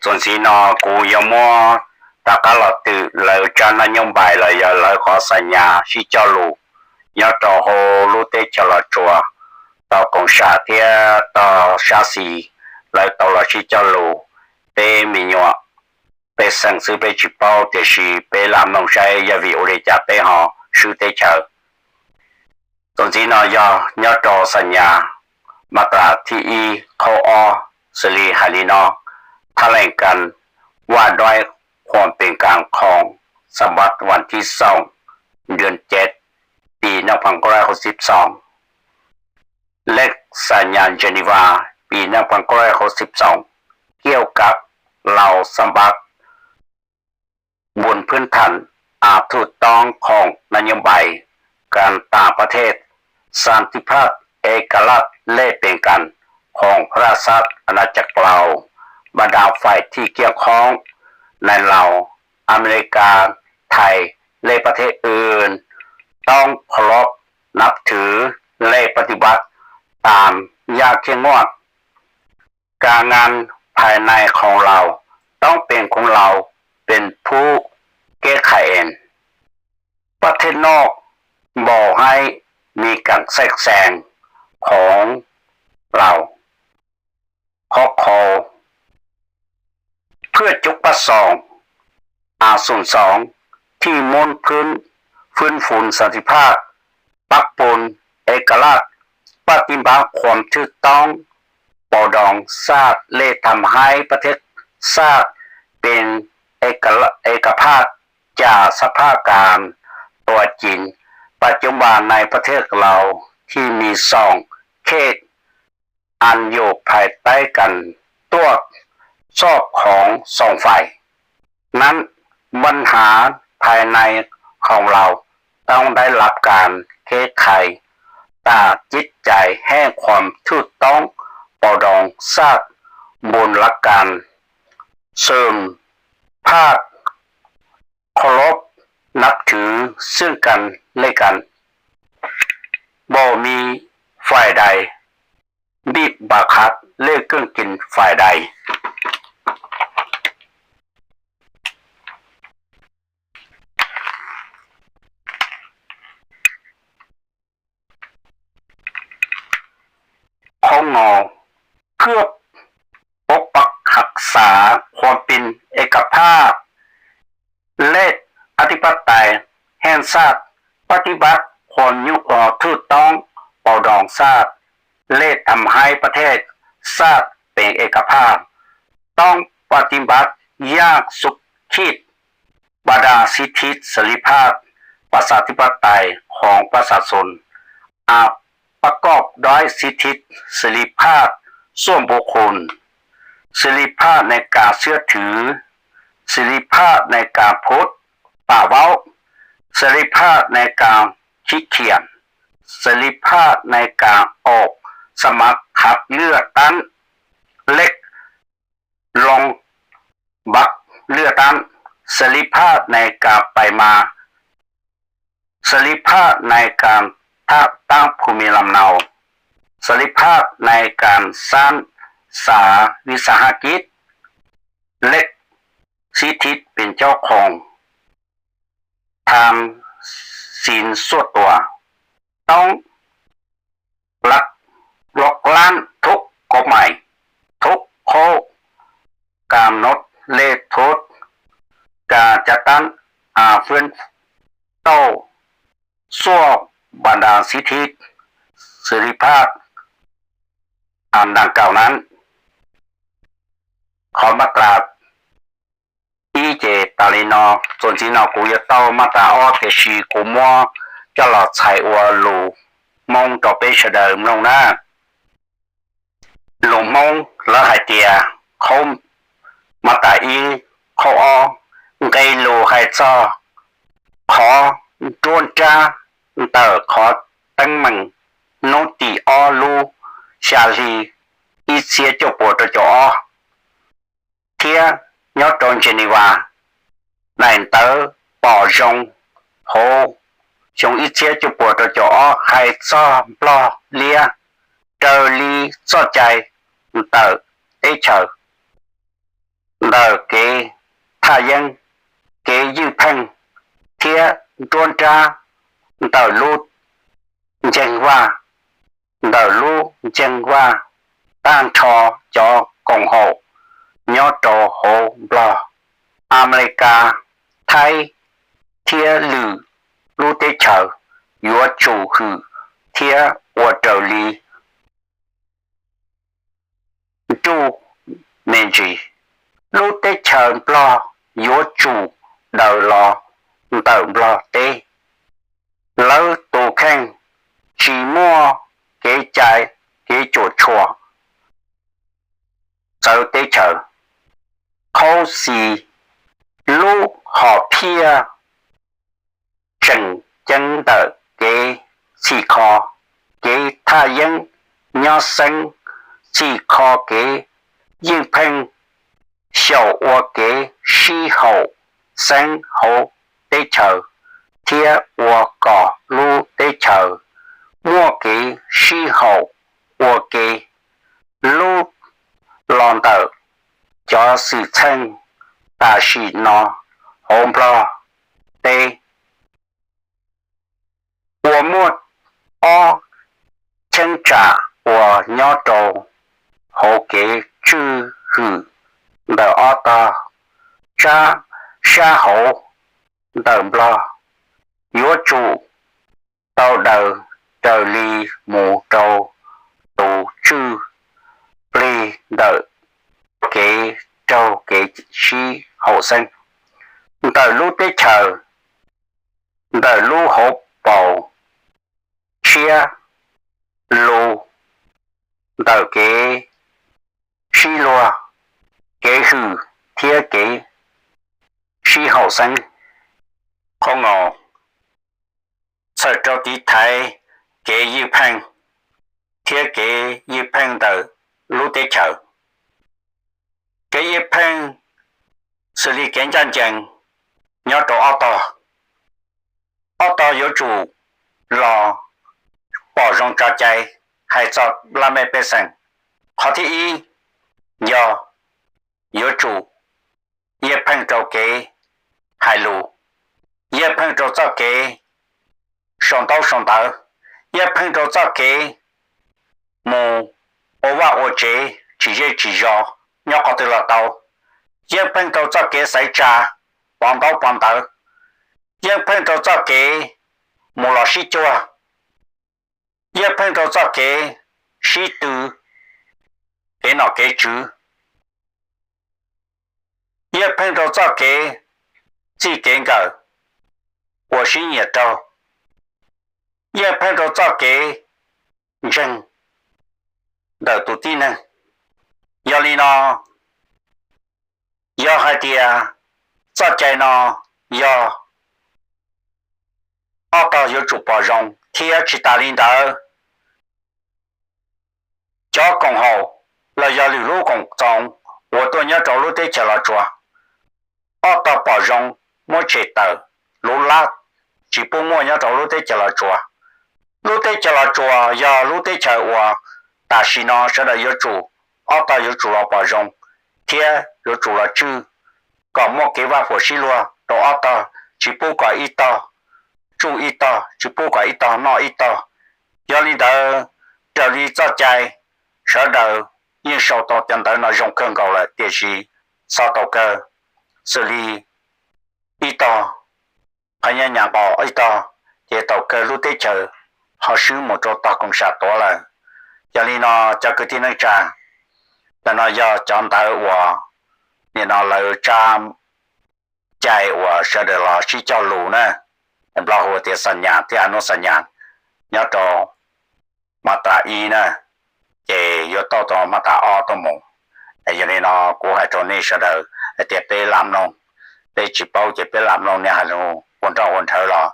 Txuas ntxiv no kuv yuav muab rov qab los twm lawv tsab nab nyob npais los yog lawv qhov xa nyas sib cog lus nyob rau hauv lub teb chaws Los Tsuas tau koom sam thiab tau sab xis, lawv tau los sib cog lus. Peb me nyuam, pej xeem xwb peb tsis paub, tiam sis peb lam mloog saib yog vim ua li cas peb ho swb teb chaws. Txuas ntxiv no yog nyob rau xa nyas mab tas thib ib qhov ob, xws li hais li no: แถลงการณ์ว่าด้วยความเป็นกลางของสหพันธ์วันที่สอง เดือนเจ็ด ปีหนึ่งพันเก้าร้อยหกสิบสอง และสัญญาเจนีวา ปีหนึ่งพันเก้าร้อยหกสิบสอง เกี่ยวกับเหล่าสหพันธ์ บนพื้นฐานอาถูกต้องของนโยบายการต่างประเทศ สันติภาพ เอกราช และเป็นกลางของราชอาณาจักรลาว บรรดาฝ่ายที่เกี่ยวข้องในลาว อเมริกา ไทย และประเทศอื่น ต้องเคารพนับถือและปฏิบัติตามอย่างเข้มงวด การงานภายในของเราต้องเป็นของเราเป็นผู้แก้ไขเอง ประเทศนอกบ่ให้มีการแทรกแซงของเรา ข้อความ เพื่อจุดประสงค์ อาศูนย์สอง ที่มุ่งพื้น ฟื้นฟูสันติภาพ ปรับปรุงเอกราช ปฏิบัติความถูกต้องปกครองชาติ และทำให้ประเทศชาติเป็นเอกราช เอกภาพจากสภาพการตัวจริง ปัจจุบันในประเทศเราที่มีสองเขต อันอยู่ภายใต้การตรวจสอบของสองฝ่ายนั้น ปัญหาภายในของเราต้องได้รับการแก้ไขตามจิตใจแห่งความถูกต้องปกครองชาติ บนหลักการเสมอภาค เคารพนับถือซึ่งกันและกัน บ่มีฝ่ายใดบีบบังคับและกลืนกินฝ่ายใด ข้อ งอ เพื่อปกปักรักษาความเป็นเอกภาพและอธิปไตยแห่งชาติ ปฏิบัติความยุติธรรมถูกต้องปกครองชาติ และทำให้ประเทศชาติเป็นเอกภาพ ต้องปฏิบัติอย่างสุดขีด บรรดาสิทธิเสรีภาพประชาธิปไตยของประชาชน อันประกอบด้วยสิทธิเสรีภาพส่วนบุคคล เสรีภาพในการเชื่อถือ เสรีภาพในการพูดปากเว้า เสรีภาพในการคิดเขียน เสรีภาพในการออกสมัครรับเลือกตั้ง และ ลงบัตรเลือกตั้ง เสรีภาพในการไปมา เสรีภาพในการจัดตั้งภูมิลำเนา เสรีภาพในการสร้างสาวิสาหกิจ และสิทธิเป็นเจ้าของทรัพย์สินส่วนตัว ต้อง ลบล้างทุกกฎหมาย ทุกข้อกำหนดและทุกการจัดตั้งอันเฟื่องโต้ษวงบรรดาสิทธิเสรีภาพอันดังกล่าวนั้น ขอมาตรา Ib ces tas li no, txuas ntxiv no kuv yuav tau maj tas ob, tiam sis kuv muab coj los txhais ua lus Hmoob rau peb sawv daws mloog na. Lus Hmoob lawv hais tias, qhov maj tas ib, qhov ob, nqe lus hais txog qhov nruab nrab ntawm qhov teeb meem hnub tim ob lub xya hli ib txhiab cuaj puas rau caum ob, thiab nyob rau Geneva, daim ntawv pom zoo hauv xyoo ib txhiab cuaj puas rau caum ob hais txog Nplog liab raws li txoj cai ntawm teb chaws. ntawm kev thaj yeeb, kev ywj pheej thiab nruab nrab ntawm lub nceeg vaj, ntawm lub nceeg vaj tag nrho cov koom haum nyob rau hauv Nplog, Amelikas, Thaib thiab lwm lub teb chaws yuav tsum hwm thiab ua raws li nruj me ntsis. Lub teb chaws Nplog yuav tsum daws los ntawm Nplog teb. Lawv tus kheej tsis muaj kev cai kev cuam tshuam txawv teb chaws, qhov xis lub hom phiaj tseem ceeb ntawm kev txhim kho kev thaj yeeb nyob xeeb, txhim kho kev ywj pheej xyaum ua kev sib haum xeeb hauv teb chaws thiab ua kom lub teb chaws muaj kev sib haum ua ke. Lub los ntawm cov xwm txheej tam sim no hauv Nplog teb uas muaj ob cheeb tsam uas nyob rau hauv kev tswj hwm ntawm ob tog tsab sab hauv ntawm Nplog yuav tsum tau daws raws li mus rau tus tswj plig ntawm kev raug kev sib haum xeeb ntawm lub teb chaws, ntawm lub hauv paus tshiab lug ntawm kev sib luag, kev hwm thiab kev sib haum xeeb. Qhov no txhawm rau tiv thaiv kev ywj pheej thiab kev ywj pheej ntawm lub teb chaws. Kev ywj pheej xws li kev ncaj ncees nyob rau ob tog. Ob tog yuav tsum los pom zoo tso cai hais txog laj mej pej xeem. Qhov thib ib yog yuav tsum ywj pheej rau kev hais lus, ywj pheej rau txoj kev sau ntaub sau ntawv, ywj pheej rau txoj kev mus ua vaj ua tsev tsis zej tsis zos nyob qhov twg los tau, ywj pheej rau txoj kev xaiv tsa pov ntaub pov ntawv, ywj pheej rau txoj kev mus los sib cuag, ywj pheej rau txoj kev sib tw kev nom kev tswv, ywj pheej rau txoj kev txij kev nkawm uas sib nyiam raug, ywj pheej rau txoj kev ntseeg ntawm tus tib neeg. Yog li no, yog hais tias txoj cai no yog ob tog yuav tsum pom zoo thiab tsis tas li ntawd, cov koom haum los yog lwm lub koom txoos uas tuaj nyob rau lub teb chaws Los Tsuas, ob tog pom zoo muab tshem tawm, luv lab tsis pub muaj nyob rau lub teb chaws Los Tsuas. Lub teb chaws Los Tsuas yog lub teb chaws uas tam sim no sawv daws yuav tsum, ob tog yuav tsum los pom zoo thiab yuav tsum los tswj kom muaj kev vaj huam sib luag rau ob tog, tsis pub kom ib tog tsuj ib tog, tsis pub kom ib tog noj ib tog. Yog li ntawd, raws li txoj cai, sawv daws yeej sau tau cov ntawv no zoo kawg nkaus lawm, tiam sis txog thaum kawg xws li ib tog pha nyab nyas nqos ib tog, ces thaum kawg lub teb chaws ho swb mus rau tog koom sam tuav lawm. Yog li no, cov kwv tij neej tsa, ntawm no yog cov ntawv uas nim no lawv tsab cai uas sawv daws los sib cog lus na, Nplog hu tias xa nyas thiab a nub xa nyas, nyob rau mas tas ib na, ces yuav tauj tau mas tas ob tuaj mus. Yog li no, kuv hais rau nej sawv daws hais tias peb lam mloog, peb tsis paub ces peb lam mloog, nej hais lus ua nroj ua nrhawv los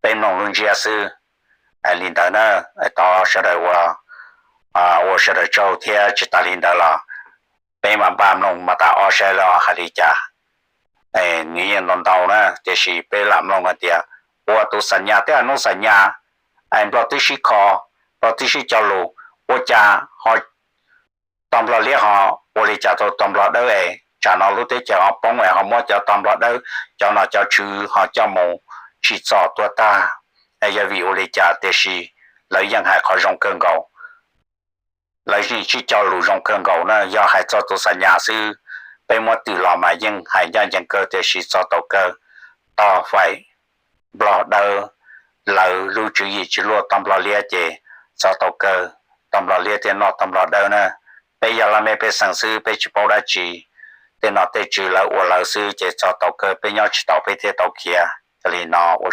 peb mloog lub ntsiab xwb. Li ntawd na, thov sawv daws ua, ua sawv daws tsaug thiab tsis tas li ntawd los peb mam npaj mloog mas tas ob saib los hais li cas. Nws yeej ntau ntau na, tiam sis peb lam mloog hais tias ua tus xa nyas thiab a nub xa nyas, Nplog twb sib kho, Nplog twb sib cog lus, ua cas ho tog Nplog liab ho ua li cas tau tog Nplog dawb es tsam no lub teb chaws ho poob es ho muab cov tau nplog dawb, cov nom cov tswv ho coj mus tsim txom tuag tag. Yog vim ua li cas tiam sis lawv yeej hais qhov zoo kawg nkaus. Lawv yeej sib cog lus zoo kawg nkaus na. Yog hais txog tus xa nyas xwb, peb muab twm los mas yeej hais ncaj ncees kawg, tiam sis txog tau kawg, tog faim nplog dawb, lawv lub tswv yim tsis luaj tau nplog liab ces txog tau kawg, tau nplog liab thiaj noj tau nplog dawb na. Peb yog laj mej pej xeem xwb, peb tsis paub dab tsi. Tej nom tej tswv lawv ua lawv xwb ces txog tau kawg, peb nyob tsis tau peb thiaj tau khiav. Yog li no ua sawv